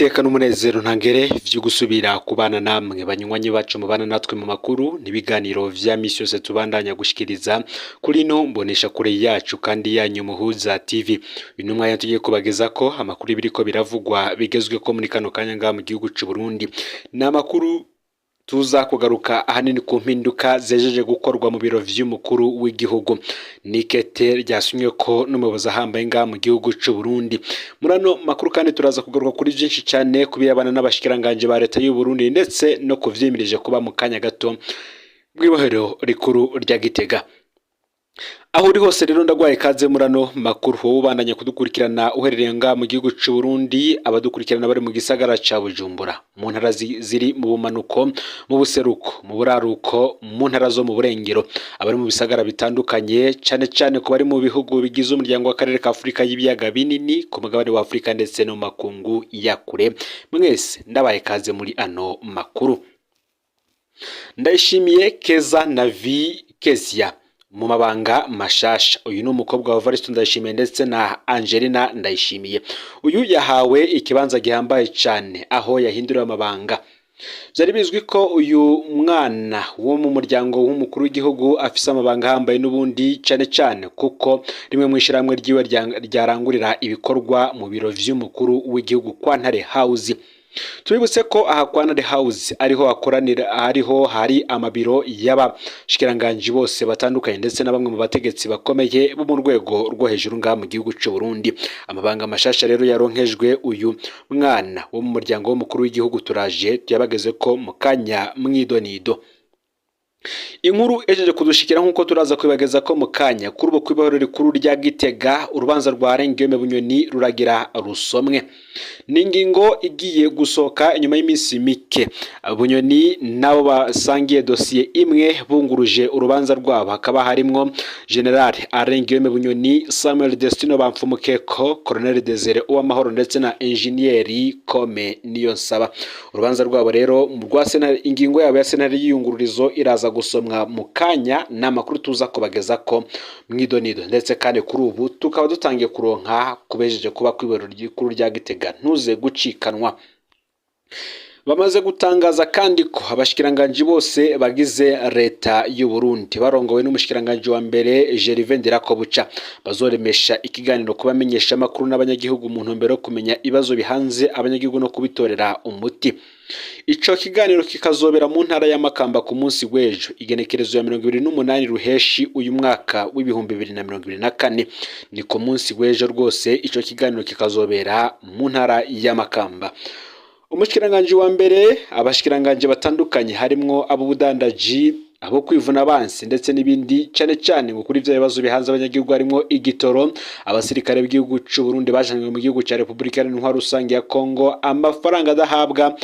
Niteka n'umunezero ntangere vyo gusubira kubana namwe banywanyi bacu mubana natwe mu makuru n'ibiganiro vya misi yose tubandanya gushikiriza kuri no mbonesha kure yacu kandi yanyu Muhuza TV. Uyu ni umwanya tugiye kubagezako amakuru biriko biravugwa bigezweko muri kano kanya ngaha mu gihugu c'u Burundi. Ni amakuru tuza kugaruka ahanini ku mpinduka zejeje gukorwa mu biro vy'umukuru w'igihugu, n'ikete ryasunywe ko n'umuyobozi ahambaye ngaha mu gihugu c'u Burundi. Muri ano makuru kandi turaza kugaruka kuri vyinshi cane ku birebana n'abashikiranganji ba leta y'u Burundi, ndetse no kuvyimirije kuba mu kanya gato mw'ibohero rikuru rya Gitega. Aho uri hose rero, ndagwaye kaze muri ano makuru, wowe ubandanya kudukurikirana uherereye ngaha mu gihugu c'u Burundi, abadukurikirana bari mu gisagara ca Bujumbura, mu ntara ziri mu bumanuko, mu buseruko, mu buraruko, mu ntara zo mu burengero, abari mu bisagara bitandukanye, cane cane ku bari mu bihugu bigize umuryango w'akarere ka Afurika y'ibiyaga binini, ku mugabane wa Afurika ndetse no mu makungu ya kure, mwese ndabaye kaze muri ano makuru. Ndayishimiye Keza Navi Kezia mu mabanga mashasha. Uyu ni umukobwa wa Varisto Ndayishimiye ndetse na Angelina Ndayishimiye. Uyu yahawe ikibanza gihambaye cane aho yahinduriwe amabanga. Vyari bizwi ko uyu mwana wo mu muryango w'umukuru w'igihugu afise amabanga ahambaye n'ubundi, cane cane kuko rimwe mw'ishirahamwe ryiwe ryarangurira ibikorwa mu biro vy'umukuru w'igihugu kwa Ntare House. Tubibutse ko aha kwa Ntare House ariho hakoranira, ariho hari amabiro y'abashikiranganji bose batandukanye, ndetse na bamwe mu bategetsi bakomeye bo mu rwego rwo hejuru ngaha mu gihugu c'u Burundi. Amabanga mashasha rero yaronkejwe uyu mwana wo mu muryango w'umukuru w'igihugu, turaje tuyabageze ko mu kanya mwidonido. Inkuru ejeje kudushikira, nk'uko turaza kwibageza ko mu kanya, kuri ubu kw'ibohero rikuru rya Gitega urubanza rwa Guillaume Bunyoni ruragira rusomwe. Ni ingingo igiye gusohoka inyuma y'iminsi mike Bunyoni nabo basangiye dosiye imwe bunguruje urubanza rwabo. Hakaba harimwo General Alain Guillaume Bunyoni, Samuel Destino Bamfumukeko, Colonel Desire Uwamahoro ndetse na Engineer Kome Niyonsaba. Urubanza rwabo rero rwa sentare, ingingo yabo ya sentare y'iyungururizo iraza gusomwa mu kanya. Ni amakuru tuza kubageza ko mwidonido, ndetse kandi kuri ubu tukaba dutangiye kuronka kubejeje kuba kw'ibohero rikuru rya Gitega. Ntuze gucikanwa. Bamaze gutangaza kandi ko abashikiranganji bose bagize leta y'u Burundi, barongowe n'umushikiranganji wa mbere Gervais Ndirakobuca, bazoremesha ikiganiro ku bamenyesha amakuru n'abanyagihugu mu ntumbero yo kumenya ibibazo bihanze abanyagihugu no kubitorera umuti. Ico kiganiro kikazobera mu ntara ya Makamba ku munsi w'ejo, igenekerezo ya 28 Ruheshi uyu mwaka w'2024. Ni ku munsi w'ejo rwose, ico kiganiro kikazobera mu ntara ya Makamba. Umushikiranganji wa mbere, abashikiranganji batandukanye harimwo ab'ubudandaji, abo kwivuna abansi ndetse n'ibindi, cane cane ngo kuri ivyo bibazo bihanze abanyagihugu harimwo igitoro, abasirikare b'igihugu c'u Burundi bajanywe mu gihugu ca Repubulika Iharanira Intwaro Rusange ya Kongo, amafaranga adahabwa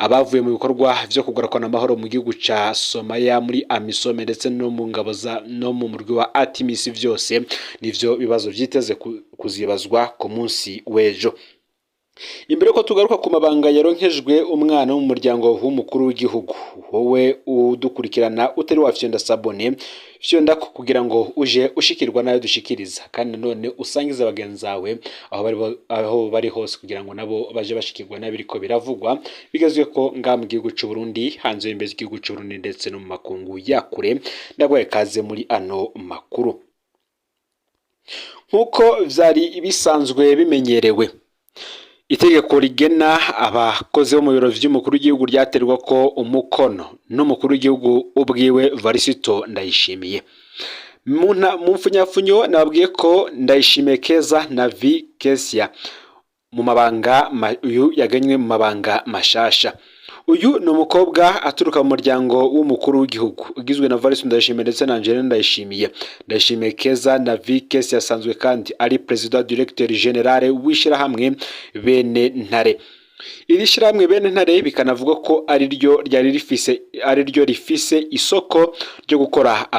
abavuye mu bikorwa vyo kugarukana amahoro mu gihugu ca Somalia muri AMISOM ndetse no mu ngabo za no mu murwi wa ATMIS, vyose nivyo bibazo vyiteze kuzibazwa ku munsi w'ejo. Imbere ko tugaruka ku mabanga yaronkejwe umwana wo mu muryango w'umukuru w'igihugu, wowe udukurikirana utari wafyonda s'abonner, fyonda ko kugira ngo uje ushikirwa nayo dushikiriza, kandi nanone usangize bagenzi bawe aho bari hose kugira ngo nabo baje bashikirwa n'abiriko biravugwa bigezwe ko ngaha mu gihugu c'u Burundi, hanze y'imbibe z'igihugu c'u Burundi ndetse no mu makungu ya kure. Ndaguhaye kaze muri ano makuru. Nk'uko vyari bisanzwe bimenyerewe, itegeko rigena abakozi bo mu biro vy'umukuru w'igihugu ryaterwa ko umukono n'umukuru w'igihugu ubwiwe, Varisito Ndayishimiye. Mu mfunyafunyo nababwiye ko Ndayishimiye Keza na Vi Kesia mu mabanga, uyu yagenywe mu mabanga mashasha. Uyu ni umukobwa aturuka mu muryango w'umukuru w'igihugu ugizwe na Varisito Ndayishimiye ndetse na Angelina Ndayishimiye. Ndayishimiye Keza na Vi Kesia yasanzwe kandi ari président directeur général w'ishirahamwe Bene Ntare. Iri shirahamwe Bene Ntare bikanavuga ko ari ryo ryari rifise, ari ryo rifise isoko ryo gukora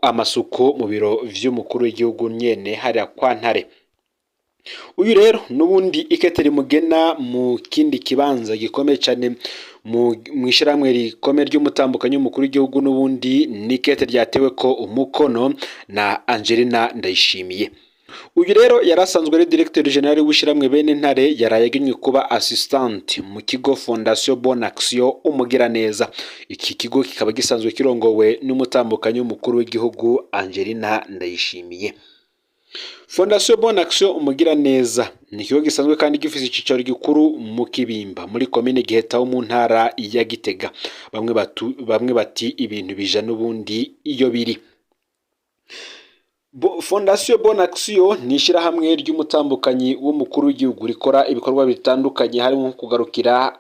amasuku mu biro vy'umukuru w'igihugu nyene hariya kwa Ntare. Uyu rero n'ubundi ikete rimugena mu kindi kibanza gikomeye cyane mu mw'ishirahamwe rikomeye ry'umutambukanyi w'umukuru w'igihugu, n'ubundi ni ikete ryatewe ko umukono na Angelina Ndayishimiye. Uyu rero yari asanzwe ari directeur général w'ishyirahamwe Bene Ntare, yaraye agenywe kuba assistant mu kigo Fondation Bonne Action Umugiraneza. Iki kigo kikaba gisanzwe kirongowe n'umutambukanyi w'umukuru w'igihugu Angelina Ndayishimiye. Fondation Bonne Action Umugiraneza ni ikigo gisanzwe kandi gifise icicaro gikuru mu Kibimba, muri komine Giheta ho mu ntara ya Gitega. Bamwe bati ibintu bija n'ubundi iyo biri. Fondation Bonne Action ni ishyirahamwe ry'umutambukanyi w'umukuru w'igihugu rikora ibikorwa bitandukanye, harimo nko kugarukira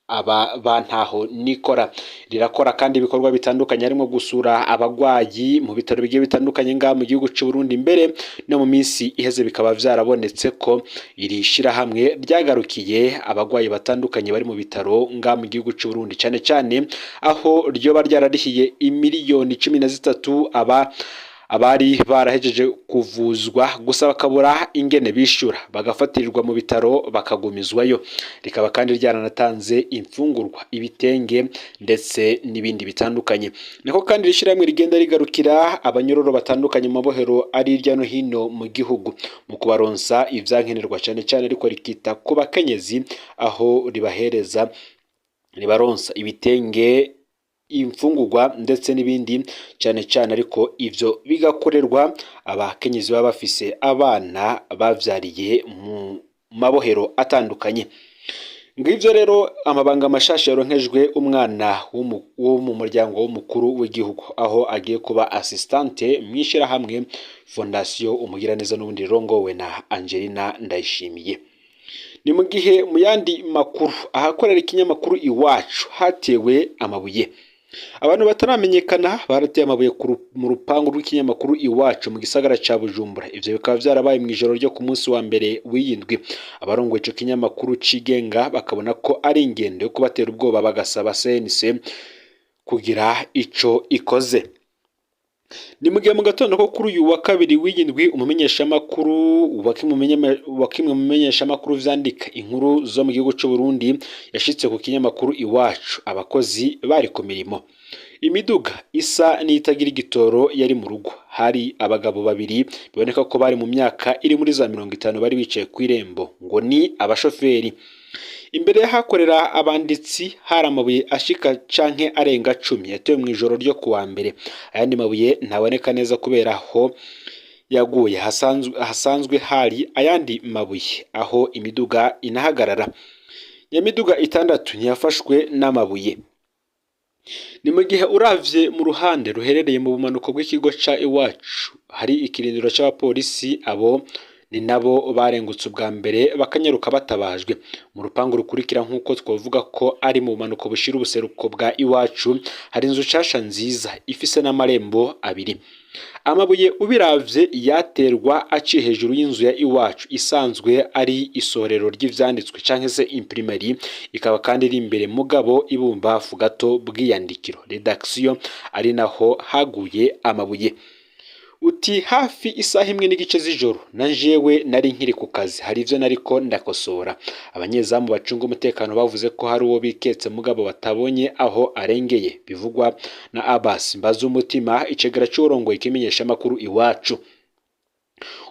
aba bantaho nikora. Rirakora kandi ibikorwa bitandukanye, harimo gusura abagwayi mu bitaro bigiye bitandukanye ngaha mu gihugu c'u Burundi. Mbere no mu minsi iheze bikaba vyarabonetse ko iri shirahamwe ryagarukiye abagwayi batandukanye bari mu bitaro ngaha mu gihugu c'u Burundi, cane cane aho ryoba ryararihiye imiliyoni 13 abari barahejeje kuvuzwa, gusa bakabura ingene bishura, bagafatirirwa mu bitaro bakagumizwayo. Rikaba kandi ryaranatanze imfungurwa, ibitenge ndetse n'ibindi bitandukanye. Niko kandi iri shyirahamwe rigenda rigarukira abanyororo batandukanye mu mabohero ari hirya no hino mu gihugu mu kubaronsa ivyankenerwa, cane cane ariko rikita ku bakenyezi, aho ribahereza, ribaronsa ibitenge, imfungurwa ndetse n'ibindi, cyane cyane ariko ivyo bigakorerwa abakenyezi baba bafise abana bavyariye mu mabohero atandukanye. Ngivyo rero amabanga mashasha yaronkejwe umwana wo mu muryango w'umukuru w'igihugu, aho agiye kuba assistante mw'ishirahamwe Fondation Umugiraneza n'ubundi rirongowe na Angelina Ndayishimiye. Ni mu gihe mu yandi makuru, ahakorera ikinyamakuru Iwacu hatewe amabuye. Abantu bataramenyekana barateye amabuye mu rupangu rw'ikinyamakuru Iwacu mu gisagara ca Bujumbura. Ivyo bikaba vyarabaye mw'ijoro ryo ku munsi wa mbere w'iyi ndwi. Abarongoye ico kinyamakuru cigenga bakabona ko ari ingendo yo kubatera ubwoba, bagasaba CNC kugira ico ikoze. Ni mu gihe mu gatondo ko kuri uyu wa kabiri w'iyi ndwi, umumenyeshamakuru wa kimwe mu menyeshamakuru vyandika inkuru zo mu gihugu c'u Burundi yashitse ku kinyamakuru Iwacu, abakozi bari ku mirimo. Imiduga isa n'itagira igitoro yari mu rugo. Hari abagabo babiri biboneka ko bari mu myaka iri muri za 50 bari bicaye kw'irembo, ngo ni abashoferi. Imbere y'ahakorera abanditsi hari amabuye ashika canke arenga 10 yatewe mw'ijoro ryo kuwa mbere. Ayandi mabuye ntaboneka neza kubera aho yaguye hasanzwe hari ayandi mabuye aho imiduga inahagarara. Nyamiduga itandatu ntiyafashwe n'amabuye. Ni mu gihe uravye mu ruhande ruherereye mu bumanuko bw'ikigo ca Iwacu hari ikirindiro c'abapolisi, abo ni nabo barengutse ubwa mbere bakanyaruka batabajwe. Mu rupangu rukurikira, nk'uko twavuga ko ari mu bumanuko bushira ubuseruko bwa Iwacu, hari inzu nshasha nziza ifise n'amarembo abiri. Amabuye ubiravye yaterwa aciye hejuru y'inzu ya Iwacu isanzwe ari isorero ry'ivyanditswe canke se imprimerie, ikaba kandi iri imbere mugabo ibumbafu gato bw'iyandikiro, rédaction, ari naho haguye amabuye. Uti hafi isaha 1:30 z'ijoro na jewe nari nkiri ku kazi, hari ivyo nariko ndakosora. Abanyezamu bacunga umutekano bavuze ko hari uwo biketse mugabo batabonye aho arengeye, bivugwa na Abbas Mbazumutima, icegera c'uwurongoye ikimenyeshamakuru Iwacu.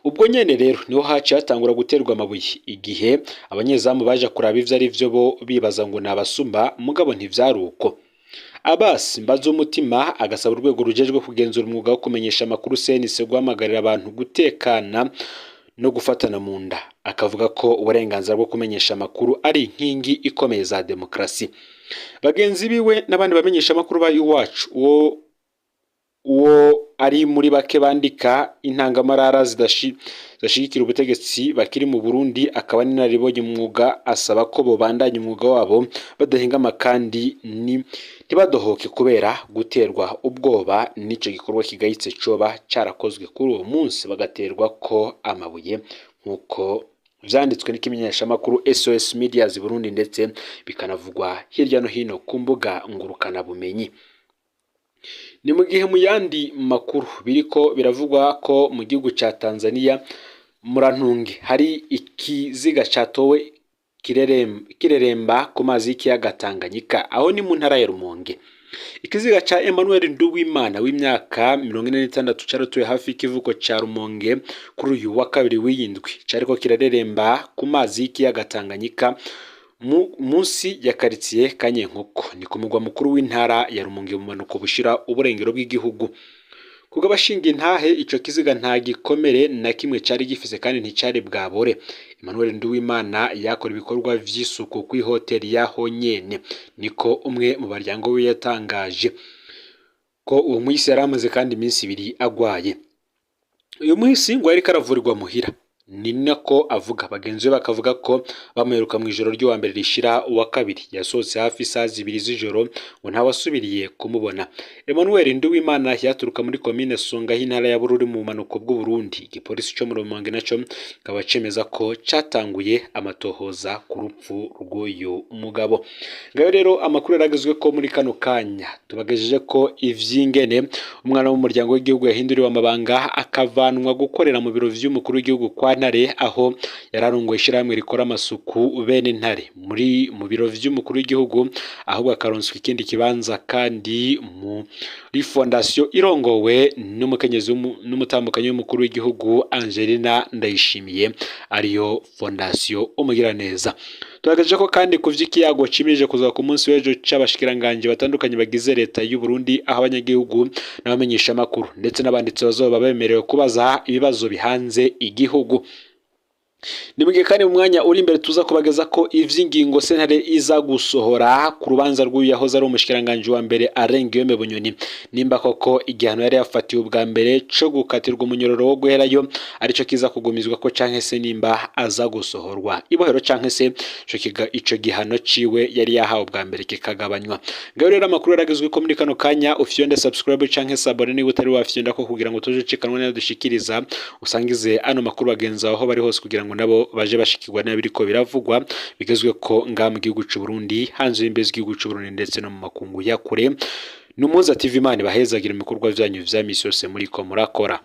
Ubwo nyene rero niho haciye hatangura guterwa amabuye. Igihe abanyezamu baja kuraba ivyo ari vyo, bo bibaza ngo ni abasuma, mugabo ntivyari uko. Abbas Mbazumutima agasaba urwego rujejwe kugenzura umwuga wo kumenyesha amakuru CNC guhamagarira abantu gutekana no gufatana mu nda, akavuga ko uburenganzira bwo kumenyesha amakuru ari inkingi ikomeye za demokarasi. Bagenzi biwe n'abandi bamenyesha amakuru ba Iwacu, uwo ari muri bake bandika intangamarara zidashigikira ubutegetsi bakiri mu Burundi, akaba n'inararibonye umwuga, asaba ko bobandanya umwuga wabo badahengama kandi ni ntibadohoke kubera guterwa ubwoba n'ico gikorwa kigayitse coba carakozwe kuri uwo munsi, bagaterwa ko amabuye, nk'uko vyanditswe n'ikimenyeshamakuru SOS Medias Burundi, ndetse bikanavugwa hirya no hino ku mbuga ngurukanabumenyi. Ni mu gihe mu yandi makuru biriko biravugwa ko mu gihugu ca Tanzania, Murantunge, hari ikiziga catowe kireremba ku mazi y'ikiyaga Tanganyika, aho ni mu ntara ya Rumonge. Ikiziga ca Emmanuel Nduwimana w'imyaka 46 caratuye hafi y'ikivuko ca Rumonge kuri uyu wa kabiri w'iyindwi, cariko kirareremba ku mazi y'ikiyaga Tanganyika munsi ya karitsiye Kanyenkoko, ni ku mugwa mukuru w'intara ya Rumonge mu bumanuko bushira uburengero bw'igihugu. Kubw'abashinga intahe, ico kiziga nta gikomere na kimwe cari gifise kandi nticari bwabore. Emmanuel Nduwimana yakora ibikorwa vy'isuku kw'ihoteli yaho nyene, niko umwe mu baryango we yatangaje ko uwo muhisi yari amaze kandi iminsi 2 agwaye. Uyu muhisi ngo yariko aravurirwa muhira, ni nako avuga. Bagenzi be bakavuga ko bamuheruka mw'ijoro ry'uwa mbere rishira uwa kabiri, yasohotse hafi isaha 2 z'ijoro ngo ntawasubiriye kumubona. Emmanuel Nduwimana yaturuka muri komine Songa y'intara ya Bururi mu bumanuko bw'Uburundi. Igipolisi co mu Rumonge naco kikaba cemeza ko catanguye amatohoza ku rupfu rw'uyu mugabo. Ngayo rero amakuru yaragezwe ko muri kano kanya tubagejeje ko ivy'ingene umwana w'umuryango w'igihugu yahinduriwe amabanga akavanwa gukorera mu biro vy'umukuru w'igihugu kwa Ntare, aho yararongoye ishirahamwe rikora amasuku bene Ntare muri mu biro vy'umukuru w'igihugu, ahubwo akaronswa ikindi kibanza kandi muri fondation irongowe n'umukenyezi n'umutambukanyi w'umukuru w'igihugu Angelina Ndayishimiye, ariyo fondation Umugiraneza. Tuhagaje ko kandi ku vy'ikiyago cimirije kuza ku munsi w'ejo c'abashikiranganji batandukanye bagize leta y'u Burundi, aho abanyagihugu n'abamenyesha makuru ndetse n'abanditsi bazoba bemerewe kubaza ibibazo bihanze igihugu. Ni mugihe kandi mu mwanya uri imbere tuza kubageza ko ivy'ingingo sentare iza gusohora ku rubanza rw'uyu yahoze ari umushikiranganji wa mbere Alain Guillaume Bunyoni, nimba koko igihano yari yafatiwe ubwa mbere co gukatirwa umunyororo wo guherayo arico kiza kugumizwa ko, canke se nimba aza gusohorwa ibohero, canke se ico gihano ciwe yari yahawe ubwa mbere kikagabanywa. Ngayo rero amakuru yaragezwe ko muri kano kanya. Ufyonde subscribe canke s'abonner niba utari wafyonda ko, kugira ngo tuje ucikanwa nayo dushikiriza, usangize ano makuru bagenzi aho bari hose kugira ngo nabo baje bashikirwa n'abiriko biravugwa bigezwe ko ngaha mu gihugu c'u Burundi, hanze y'imbibe z'igihugu c'u Burundi ndetse no mu makungu ya kure. Numuza TV, Imana ibahezagira mu bikorwa vyanyu vya misi yose muriko murakora.